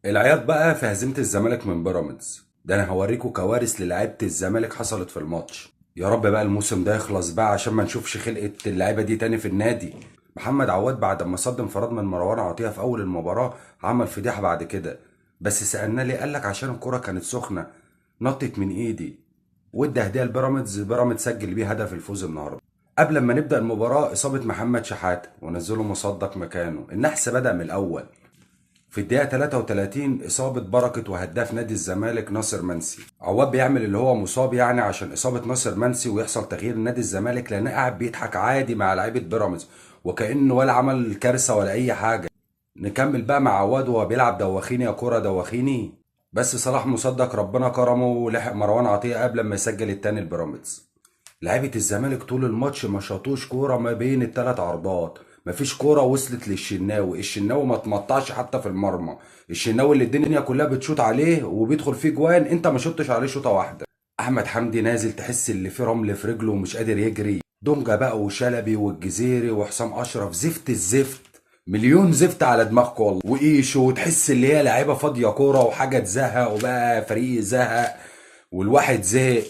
العياط بقى في هزيمة الزمالك من بيراميدز، ده انا هوريكم كوارث للاعيبه الزمالك حصلت في الماتش. يا رب بقى الموسم ده يخلص بقى عشان ما نشوفش خلقه اللعيبة دي تاني في النادي. محمد عواد بعد ما صد انفراد من مروان عطية في اول المباراة عمل فضيحة بعد كده، بس سالنا ليه؟ قال لك عشان الكره كانت سخنة نطت من ايدي، وادى هديه لبيراميدز، بيراميدز سجل بيه هدف الفوز النهارده. قبل ما نبدا المباراة اصابه محمد شحاته ونزله مصدق مكانه، النحس بدا من الاول. في الدقيقة 33 إصابة بركة وهداف نادي الزمالك ناصر منسي. عواد بيعمل اللي هو مصاب يعني عشان إصابة ناصر منسي ويحصل تغيير نادي الزمالك، لأن قاعد بيضحك عادي مع لعيبة بيراميدز وكأنه ولا عمل كارثة ولا أي حاجة. نكمل بقى مع عواد وهو بيلعب دوخيني يا كرة دوخيني، بس صلاح مصدق ربنا كرمه ولحق مروان عطية قبل ما يسجل التاني لبيراميدز. لعيبة الزمالك طول الماتش ما شاطوش كورة ما بين الثلاث عرضات، مفيش كورة وصلت للشناوي، الشناوي ما اتمطعش حتى في المرمى، الشناوي اللي الدنيا كلها بتشوط عليه وبيدخل فيه جوان انت ما شطتش عليه شوطه واحدة. احمد حمدي نازل تحس اللي فيه رمل في رجله ومش قادر يجري. دونجا بقى وشلبي والجزيري وحسام اشرف زفت الزفت، مليون زفت على دماغكم والله. وايشو، وتحس اللي هي لعيبة فاضية كورة وحاجه تزهق، وبقى فريق زهق والواحد زهق.